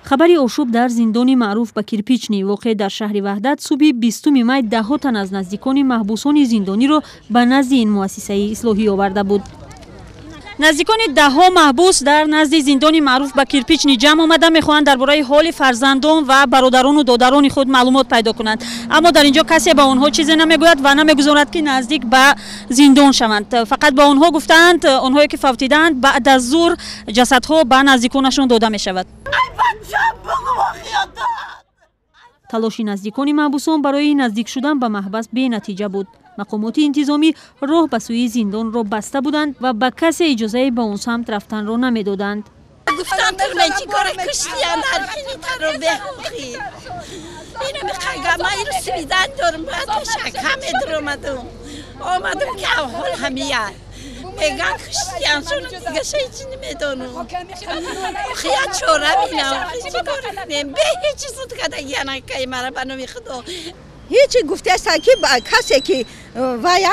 Хабари ошӯб дар зиндони маъруф ба Кирпичный, воқеъ дар шаҳри Ваҳдат, субҳи 20 май даҳҳо тан аз наздикони маҳбусони зиндониро ба назди ин муассисаи ислоҳӣ оварда буд. Наздикони даҳҳо маҳбус дар назди зиндони маъруф ба Кирпичный ҷамъ омада, мехоҳанд дар бораи ҳоли фарзандон ва бародарону додарони худ маълумот пайдо кунанд. Аммо дар ин ҷо касе ба онҳо чизе намегӯяд ва намегузорад, ки наздик ба зиндон шаванд. Фақат ба онҳо гуфтаанд, онҳое ки фавтидаанд, баъд аз зуҳр ҷасадҳо ба наздиконашон дода мешавад. Талоши наздикони маҳбусон барои наздик шудан ба маҳбас бенатиҷа буд. Мақомоти интизомӣ роҳ ба сӯи зиндонро баста буданд ва ба касе иҷозаи ба он самт рафтанро намедоданд. Гуфтан чӣ кора куштиян ҳарфинитаро беҳуқӣ ина меқага. Ман иро свидан дорам, бояд пешака медуромадум, омадум, ки авҳол ҳамия меган, куштиян шуну дигаша ҳеҷ намедонум. Охия чора бинам, чӣ кор кунем? Бе ҳеҷи суд кардагиянакаи мара, ба номи Худо. Ҳечи гуфтаастанд, ки касе ки вай.